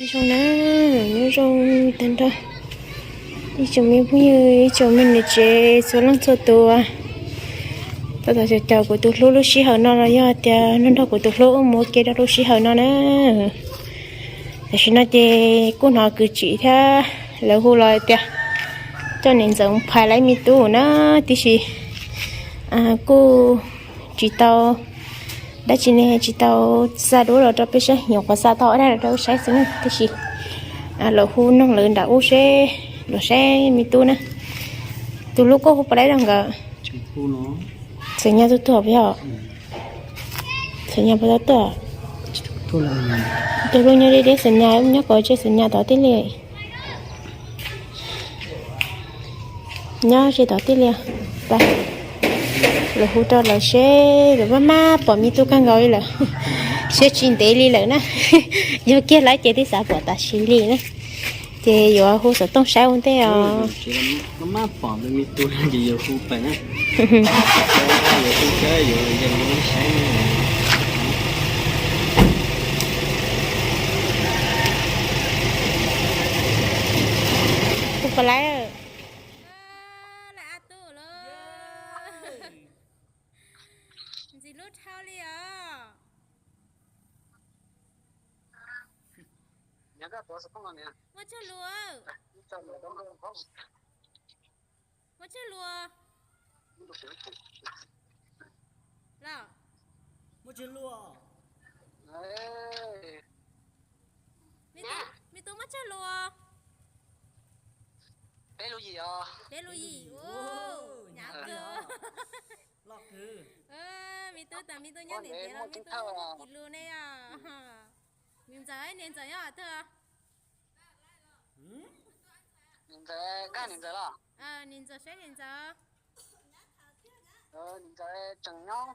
Zoo na, nyob zoo tag nrho ib tsoom me phooj ywg, ib tsoom me niam tsev txhua leej txhua tus. Tab tom caum kuv tus hlub lub sij hawm no los yog tias nrog nrog kuv tus hlub mus ua ke rau lub sij hawm no na. Tam sim no ces kuj hnov kwv tij thiab lawv hu los tias coj niam ntxawm phais laib me tub na, tiam sis kuj tsis tau dab tsi ne, tsis tau xa duab los rau peb saib, nyuam qhuav xa tau ob daim los rau peb saib xwb na, tiam sis los hu noog lawv nram ub seb, los saib me tub na. Tus hlub koj hu puas laib rau nkawd? Xeem Nyab tuaj tuag puas yog? Xeem Nyab puas tau tuaj? Tus hlub nyob deb deb, Xeem Nyab nyob kom tseg, Xeem Nyab tod tij li. Nyob ze tod tij li. Los hu rau lawv seb lawv maj maj pom me tub kawg nkaus li lawm, siab tsis ntev li lawm na. Yog kiag lawm ces twb xav pom tam sim li na. Ces yuav hu xov tooj saib ua ntej os. Hu puas laib? Lawm a tub lawm. Ntxim hlub dhau li os. Muaj tsawg lus? Muaj tsawg lus los? Muaj tsawg lus? Me tub muaj tsawg lus? Peb lus yim os. Peb lus yim. Hnyav kawg. Me tub tas me tub nyob ntiav los me tub kis lus ne yom. Niam ntxawm, niam ntxawm nyob twg? Niam ntxawm, koj niam ntxawm los? Niam ntxawm saib niam ntxawm. Niam ntxawm tseem nyob,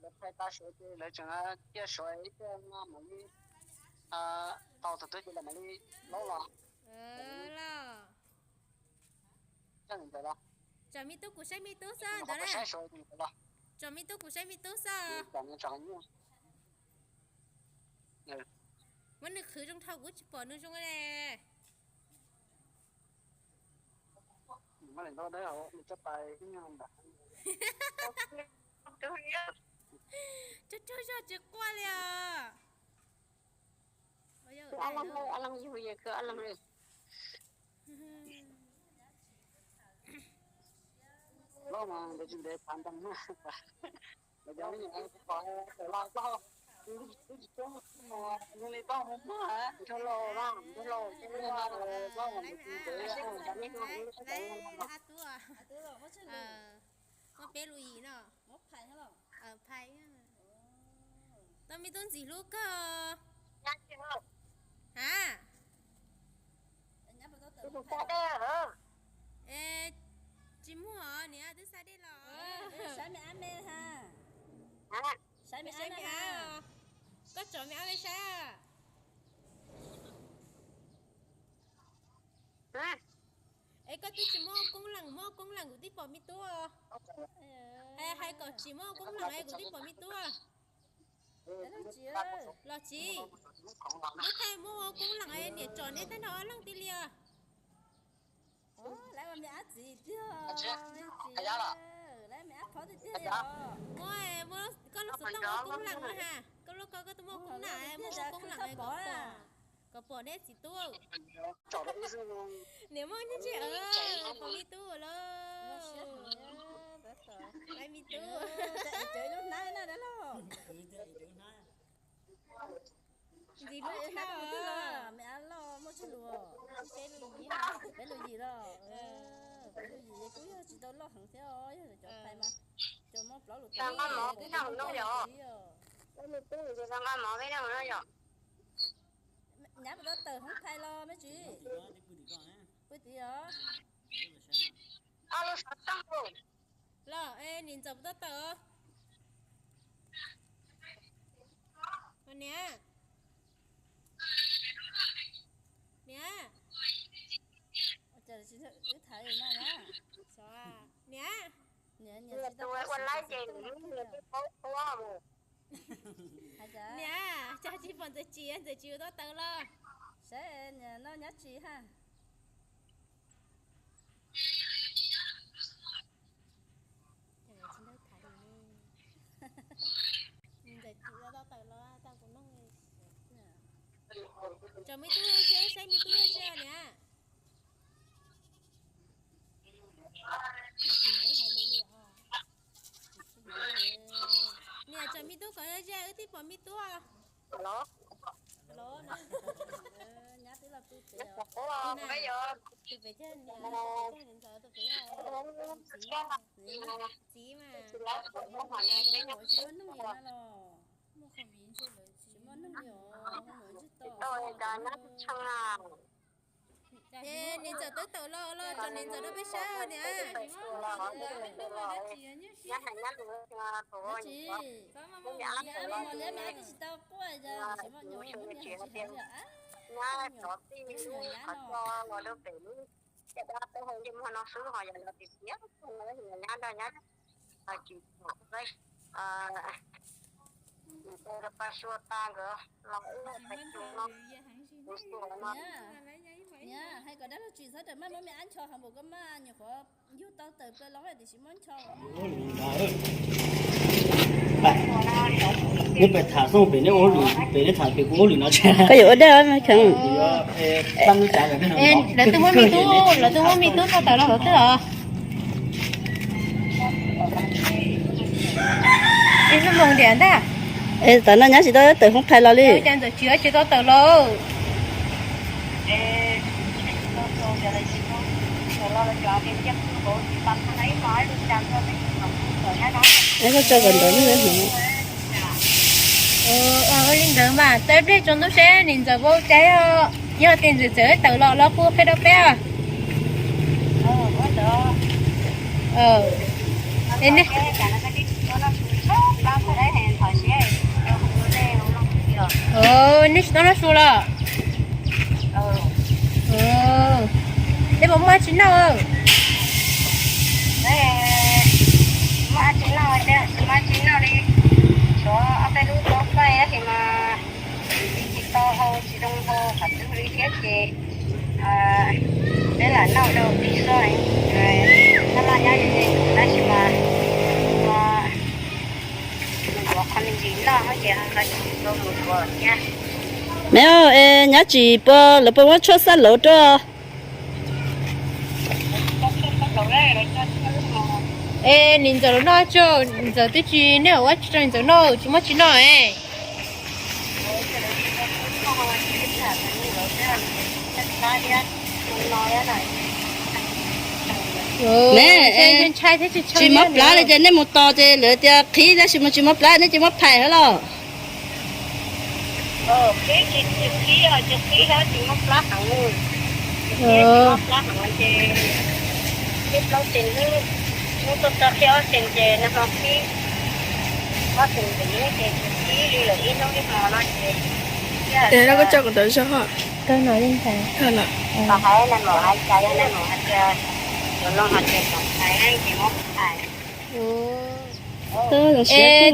lawv phais tas suav ces lawv tseem cia suav ib pliag no mam li tau tus twg ces lawv mam li laub los. Tsom me tub kuv saib me tub xwb ntawd na. Tsom me tub kuv saib me tub xwb. Muab nws qhwv zoo dhau kuv tsis pom nws zoo li. Tsaug tsaug zog tsis quaj li os. Muaj peb lus yim no. Phais, tau me tub ntxim hlub kawg. Ha, tsis muaj niam twb xa dej los. Saib me ab me ha. Saib me ab me ha. Koj tsom me ab me saib. Es koj twb tsis muaj koob lees, muaj koob lees kuv twb pom me tub. Hais kom tsis muaj koob lees es kuv twb pom me tub. Los tsis, lub thaij muaj koob lees es niam tsom neb tag nrho ob leeg tiag li os. Lawv me ab txiv tiag, lawv me ab phob tiag tiag os. Muaj, koj lub xov tooj muaj koob lees ha, koj lub ko koj twb muaj koob lees, muaj koob lees es kom pom, kom pom neb txiv tub. Niam muaj nyob ntsej pom me tub lawm. Lawv me tub. Ntxim hlub dhau. Me ab loj muaj tsawg lus? Peb lus yim los? Peb lus yim kuj yog tsis tau loj heev thiab os, yog cov phais mas cov muaj plaub lus tau. Nyab puas tau tawm hoob phais los me tsis? Pw tim os. Los es niam ntxawm puas tau tawm? Niam, niam, niam, ua laib ces nws niam tij paub qhuab mus. Niam, cas tsis pom Ntxawm Tsim, Ntxawm Tsim ua tau taws los? Saib noj nyab tsis ha. Ntxawm Tsim ua tau taws los tau kuv noj. Tsom me tub ze, saib me tub ze niam. Niam, tsom me tub kom ze, wb twb pom me tub. Nyab twb los pw pem, pw pem, tus pem, tus pem, tus pem, txiv, txiv mas, tsis muaj neeg li no los, tsis muaj neeg li os, ntsej to, es niam Ntxawm twb tawm los los, tsom niam Ntxawm rau peb saib niam. Tsis tau quaj, tsis muaj nyuam, tsis muaj nyuam, tsis muaj nyuam. Cov tij qhov tso los rau pem lub caj dab taub hau ntsej muag no xwb ho yog los tiag tiag, nyab nrog nyab tsis pom, pab sua tas nkawd los wb pais tsuas no, kuv xua no. Niam, hais kom dab laug tsis txhob rawm maj muab me ab ncho hauv npaum koj maj nyuam qhuav yug tau tawm plaws los tiam sis muab ncho. Neb pem tham xoj pem neb ua hauj lwm, pem neb tham pem kuv ua hauj lwm no. Koj yuav ua dab mas kheev. Lawv twb muab me tub, lawv twb muab me tub tau tawm los lawv twb os. Ib lub moos tiag ntag. Es tam no nyab tsis tau tawm hoob phais los li. Cas Ntxawm Tsim tsis tau tawm los? Es koj tso kom nrov li. Ua li ntawd mas txawm ib pliag tsaus ntuj seb niam Ntxawm puas ua cas, yog tias Ntxawm txawm tawm los los kuj qhia rau peb. Nej tsis tau noj su los? Nej puas muaj dab tsi noj? Muaj dab tsi noj, tsis muaj dab tsi noj li. Tshuav ob peb lub tauv qaij tab sis mas tsis tau hau, tsis zoo hau qhov twg li thiab ces peb lam noj rau plig xwb. Tab laj nyab tab sis mas mus yuav qhov me ntsis noj ces ho tsis tau mus yuav thiab. Me, es nyab Tsim puas, lawv puas muab tshuaj xab laug rau? Es niam Ntxawm los noj tso, Ntxawm twb tsis, nej ua tsis rau Ntxawm noj, tsis muab tsis noj es. Ne, tsis muab plab li ces nej mus tos ces lawv tias qhib tab sis mas tsis muab plab nej ces muab phais hab los. Es no koj coj kuv ntawd zog ho. Niam Ntxawm Tsim,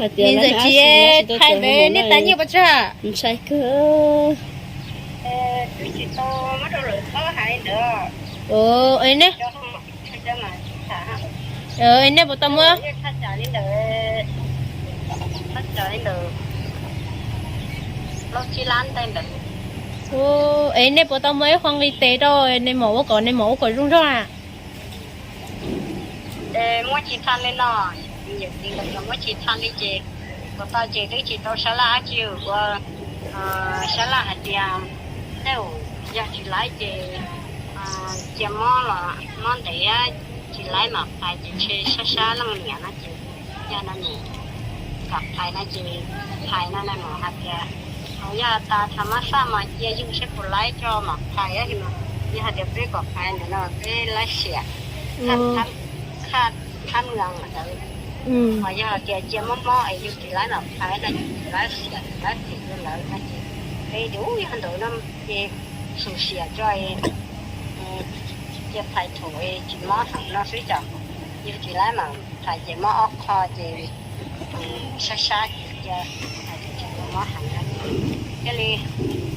phais ntawd nej tas nyiaj puas tsawg? Ntshai kawg. Es nej, nej puas tau muab? Es nej puas tau muab ib qho nqi tes rau nej mam ua kom, nej mam ua kom zoo zog a? Muab tsis txha li no, muab tsis txha li ces kuv tau ces twb tsis tau sab laj dab tsi ua. Sab laj hais tias tej zaum yog tsis laib ces cia mob los mob ntev, tsis laib mam phais ces ntshe sab sab leej niam no ces yog no nws kom phais no ces phais no no nws hais tias, yog tas thaum mab faj mas cia yug seb puas laib tso mam phais, yog hais tias peb kom phais ntawm no peb laib siam, thab thab ntawd. Ho yog hais tias cia mob mob es yug tsis laib mam phais no ces tsis laib siam, tsis laib phim rau lawv no ces peb ces yog ntawd no ces xum siam tso, cia phais thaum tsis mob heev no xwb, yug tsis laib mam phais ces mob ob qho ces sab sab ces Ces tsis tau mob heev no ces thiaj li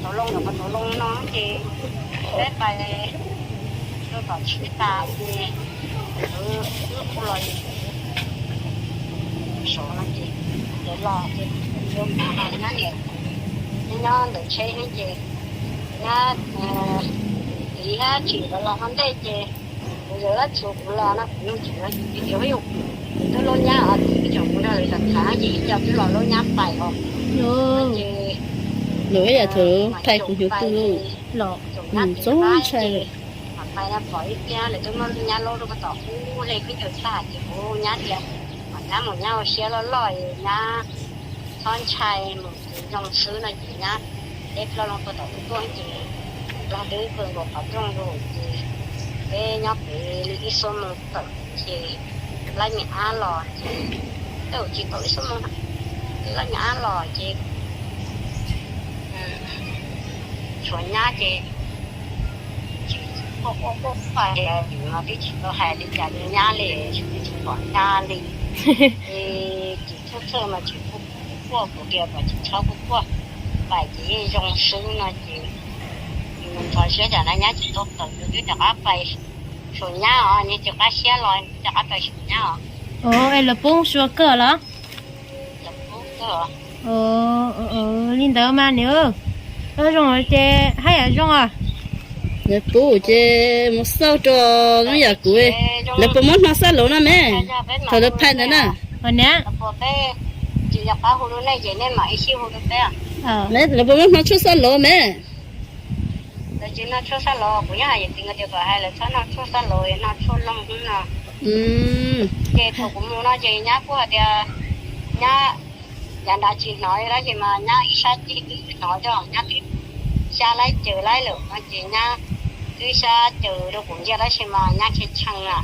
tau loo los tau loo no ces peb pais rau tom tsheb tas ces kuv wb kuj los saud no ces lawv los ces kuv hais nyab niam nyob ntawm tsheb xwb ces nyab tiv thiab tsim los los hauv ntej ces kuv yawm dab tsi kuv los no kuv yeej tsis hnov ces tias, Ub, twb laub nyab os, tseem kuv nrog lawv tham tham ces ib co twb los laub nyab pais os. Ces lawv ib yam thaum pais kuv hnyuv twg los txob ntshai lawm. Mam pais no pom ib pliag lawv twb muab lub nyab laub rau puag tom ub hle khaub ncaws tag ces kuv nyab tias, Mam nyab mus nyab ua siab loj loj es nyab txhob ntshai mus kuv zoo xwb no ces nyab teb plaub loo puag tom ub tuaj ces Nplog twb pw nkaus qhov rooj lawm ces peb nyob pem li ib xuab moos tawm ces laib me ab los ces, tsis tau ib xuab moos, laib me ab los ces tshuav nyab ces tsis quaj quaj quaj tias yus no twb tsis tau hais li cas li nyab li, tsis pom nyab li. Ces tsis txhawj txhawj mas tsis quaj quaj, kuv tias kom tsis txhob quaj quaj, pais ces yeej zoo xwb no ces mus ntxhov siab tsam na nyab tsis tau tawm yus twb rov qab pais saum nyab os, nyab tsis qab siab los rov qab pais saum nyab os. Es lawv poob sua kawg los? Li ntawd mas nws zoo ces haj yam zoo os. Lawv pub ces mus xauj rau zoo yam kuv, lawv puas muab hno xab lauv no me? Thaum lawv phais ntawd na. Lawv puas muab hno tshuaj xab lauv me? Lawv tsis noj tshuaj xab lauv, kuv yeej hais yawm txiv nkawd tias kom hais lawv txhob noj tshuaj xab lauv, noj tshuaj looj xwb no. Ces thaum kuv mus no ces nyab kuj hais tias nyab yav nrad tsis hnov li tab sis mas nyab ib sab ceg twb hnov coj nyab twb xyab laib caws laib lawm no ces nyab twb xyab caws rau kuv ntsia tab sis mas nyab tshee tshee na.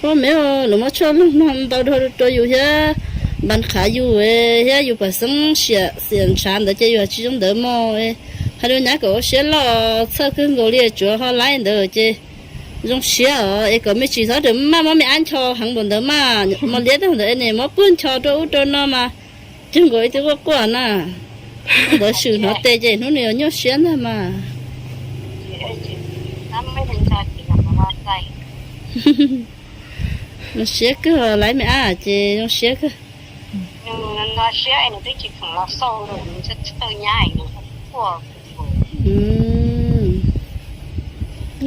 Ua me, lawv muab tshuaj looj no ntau dhau rau yus thiab npas qhav yus thiab yus pam xeeb xiam xiam ntshav ntawd ces yus tsis zoo ntawd mog. Hais rau nyab kom ua siab loj, txhawj kawg nkaus li tsuav ho laib ntawd ces zoo siab os es kom me tsis txhob rawm maj muab me ab ncho heev npaum ntawd mas mos liab tag ntawd es nim muab puag ncho rau ub rau no mas cog nkaus ib tug quaj quaj na. Ntawd swm hnov tes ces hnub nws yuav nyuaj siab ntag mas. Zoo siab kawg, laib me ab ces zoo siab kawg.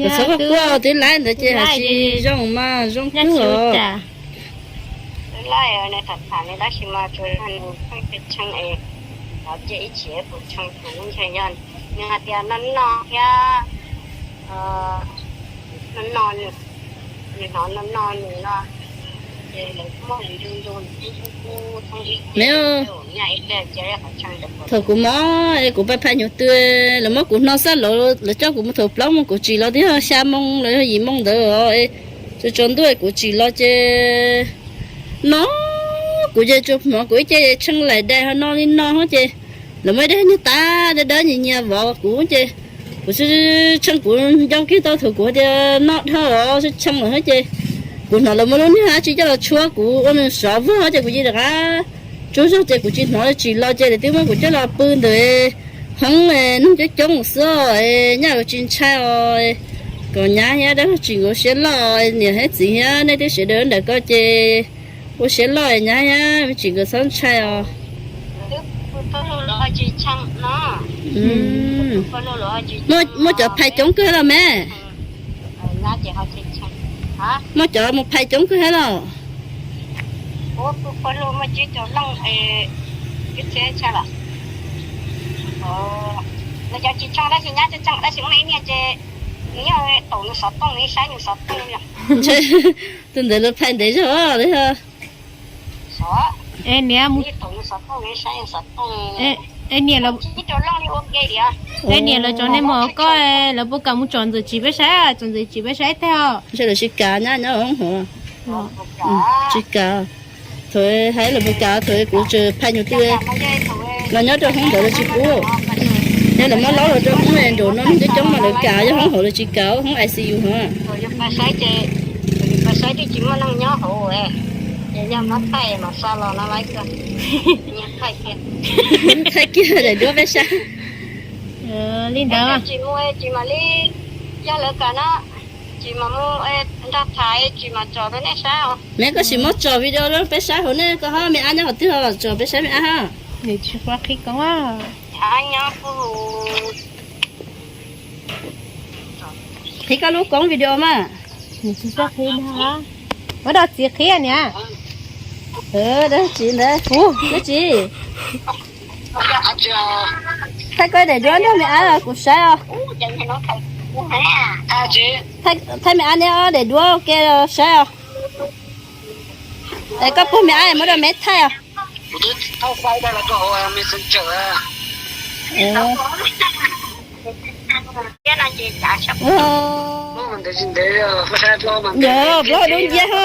Txhob quaj quaj, twb laib ntawd ces hais tsis zoo mas zoo kawg os. Twb laib nws tham tham nws tab sis mas tsuas yog nws pheej tshee tshee es cov cia ib chim kuv tshee kuv ntshai yog nws hais tias no no thiab no no nws, nws hnov no no nws no ces lawv muab nws ncu ncu nws ib ub thoob ib me. Thaum kuv mob es kuv pais phais nyuag twg lawv muab kuv hno xab lauv, lawv coj kuv mus thaum plaub moos kuv tsim los twb yog xya moos los yog yim moos ntawd os. Tsaus tsaus ntuj kuv tsim los ces no kuv ces tsuas hnov kuv ib ce tshee laim dais ho no li no ces lawv muaj ib daim niag tav dawb dawb nyias nyias vov kuv ces kuv tshee kuv nco kiag tau thaum kuv tias no dhau os tshee lawm ces kuv hnov lawv muab lub niag dab tsi coj los tshuab kuv ua nws sov vog ces kuv cia li rov qab tsaug zog ces kuv tsis hnov tsim los ces lawv twb muab kuv coj los pw ntawm hoob neeg coob coob xwb os, nyab tsis ntshai os. Kom nyab thiab dab tsi nkawd ua siab loj, niam thiab txiv thiab nej tej sawv daws ntawm ko ces ua siab loj nyab thiab me tsis nkawd txhob ntshai os. Muaj cov phais coob kawg los me? Muaj cov mus phais coob kawg thiab los? Tus ntawd lawv phais ntev zog li. Niam, niam lawv tso nej mus koj, lawv puas kam mus tsom ntxawm tsim peb saib, tsom ntxawm tsim peb saib tag os? Ntshe lawv tsis kam nyab nyob hoob hov. Tsis kam. Thaum hais lawv puas kam, thaum kuv tseem phais nyuag twg los nyob rau hoob ntawd lawv tsis pub. Yog lawv muab laub los rau hoob nraum no neeg coob coob mas lawv kam, yog hoob hauv lawv tsis kam, hoob I C U hov. Yog muab thaij mas xa los no lawm. Thaij kiag daim duab peb saib. Li ntawd. Tsis mus tsis mam li, yog lawv kam no, tsis mam mus nrog tham, tsis mam tsom rau nej saib os. Me koj sim muab tsom video rau peb saib hauv ne, koj ho me ab nyob qhov twg ho tsom peb saib me ab ha. Tsis qhib koob. Qhib koj lub koob video mas. Muab rau txiv qhib niam. Dab tsi ntawd, dab tsi? Thaij koj daim duab nrog me ab kuv saib os. Thaij me ab neb ob daim duab ua ke saib os. Es koj pub me ab muab rau me thaij os. Yog plaub dub nciab ho.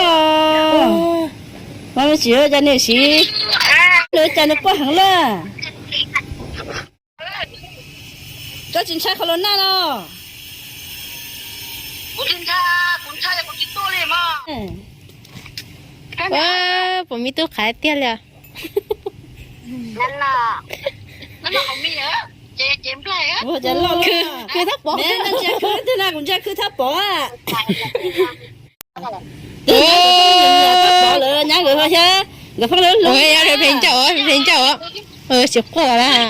Mas tsis ua cas nws siv, nws cas nws quaj heev lawm. Koj tsis ntshai qhov los nag los? Puas me tub qhav tiag li. Khwv thab pov. Kuv ntsia khwv thab pov. Tab pov lawm nyab nkawd thiab, nkawd pheej lub, pheej ncauj, pheej ncauj. Tsis quaj lawm.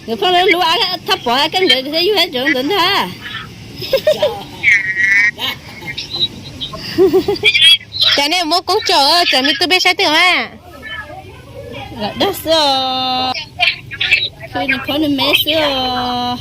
Nkawd pheej lub lub thab pov koj nkawd thiab yug thiab tseem ntawd ntag. Cas nej muab koob tsom, tsom me tub peb saib twg mas. Lam dag xwb os. Nws khov nws me xwb os.